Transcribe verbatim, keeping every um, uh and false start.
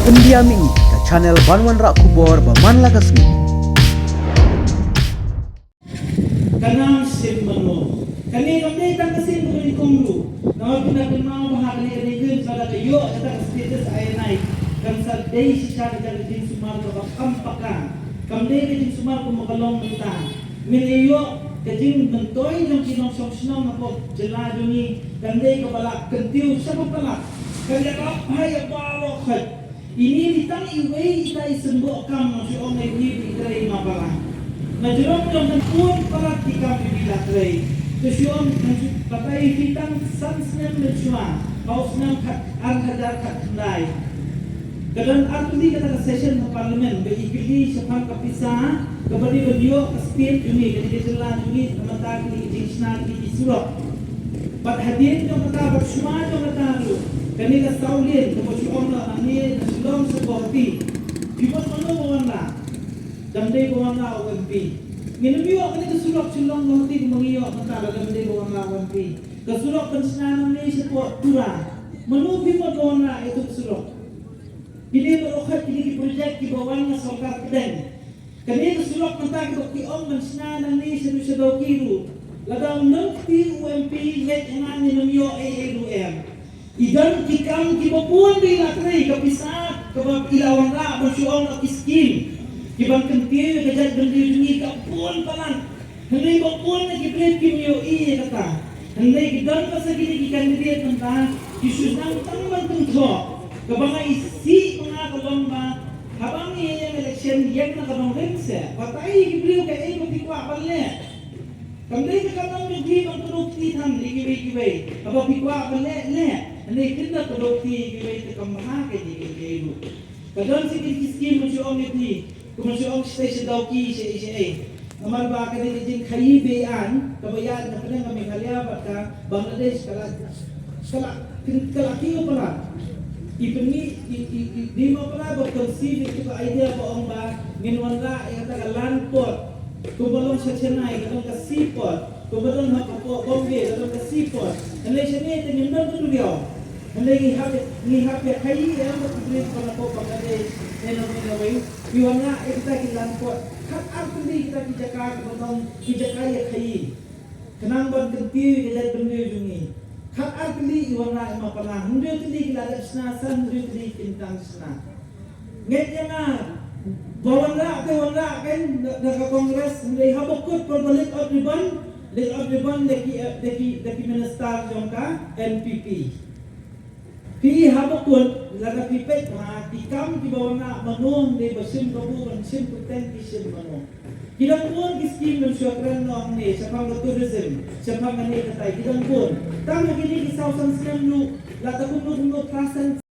India Mini, ka channel ban wanrah khubor ba man la ka sngi. Ka nam shim mano. Kane kam dei tang ka sien kaba nyngkong ruh. Namar phi la kynmaw ba ha kane ka dei ka lada ka ïoh kata ka status I N I, kan sa dei shisha ka jingsumar kaba kham paka. Kam dei ka jingsumar kumba ka long mynta. Mynta ïoh ka jingmyntoi jong ki nongshong shnong hapoh jylla jong ngi, kan dei kaba la kyntiew sha ba palat. Kan ïarap ha ïa baroh khoit. Ini dei tang iwei ita i symboh kam, nga shu ong ïa phi, i trei ma palat. Na jrong jong kan bun palat ki kam iba la trei. To shu ong, nga shu batai ïa phi, tang san snem mynshuwa, ha u snem khat, ar hajar khatkhyndai, ka don artylli kata ka session ha Parliament ba i kylli shaphang ka pisa kaba dei ban ïoh ka state jong ngi, ka dei ka jylla jong ngi, na ka bynta kine ki jingshna kine ki surok. Bad hadien jong kata, bad shuwa jong kata ruh, kane ka saw lane kaba shu ong noh hangne na Shillong sha Guwahati, phi mut mano ba wanrah? Dang dei ba wanrah u M P. Ngin ym ïoh kane ka surok Shillong Guwahati kumba ngi ïoh mynta lada ym dei ba wanrah u M P. Ka surok ban shna nangne shapoh Tura, mano phi mut ba wanrah ïa ka surok? Kine baroh kine ki project kiba wan na sorkar pdeng. Kane ka surok mynta kiba ki ong ban shna nangne shaduh shaduh ki ruh, lada ym kti u M P, leit ïa nga ngin ym ïoh ei ei ruh em. I don ki kam kiba bun ba i la trei, ka pisa kaba i la wanrah ban shu ong na ki skim kiban kyntiew ïa ka jaitbynriew jong ngi ka bun palat. Hynrei ba bun na ki briew kim ïohi ïa kata. Hynrei ki don pat sa kine ki candidate mynta ki shu nang tang ban kynthoh. Kaba nga isih ma nga ka long ba haba ngi ïeng election, ïeng na ka nongrim seh. Batai ïa ki briew kaei ba phi kwah ban leh. Kam dei ka kam jong phi ban kdew kti than ïa kiwei kiwei. Haba phi kwah ban leh, leh. Hynrei kynda kdew kti ïa kiwei te kam bha ka jingkit ruh. Ka don sa kine ki skim, mynshuwa ong ïa phi, ka mynshuwa ong shatei sha Dawki, shaei shaei. Namar ba ka dei ka jingkhaii beiñ kaba ïaid na pdeng ka Meghalaya bad ka Bangladesh, ka la, ka la, ka la kiew palat. I pynmih, i, i, i, dei ma palat ba conceive ïa ka idea ba ong ba ngin wanrah ïa kata ka land port, kumba long sha Chennai ka long ka seaport, kumba long ha Bombay ka long ka seaport. Hynrei shane te ngim don ka duriaw. Hynrei ngi hap, ngi hap ïa khaii ïa ki briew kiba na pdeng Bangladesh ne na wei na wei. Ki wanrah ïa kita ki land port khat ar tylli kita ki jaka kiba long ki jaka ïa khaii. Khnang ban kyntiew ïa ka jaitbynriew jong ngi. Khat ar tylli i wanrah i ma palat, hynriew tylli ki la dep shna, san hynriew tylli kin tang shna. Ngeit ïa nga, ba wanrah te wanrah kan da, da ka Congress, hynrei haba kut ba leit ot ribbon, leit ot ribbon da ki, da ki, da ki minister jong ka N P P. Phi haba kut, lada phi peit bha ki kam kiba wanrah, mano hynrei ba shim kabu, ban shim kyrteng ki shim mano. Ki dang bun ki skim ban shu kren noh hangne shaphang ka tourism, shaphang kane katai, ki dang bun. Tang ha kine ki saw san snem ruh, lada kumno kumno percent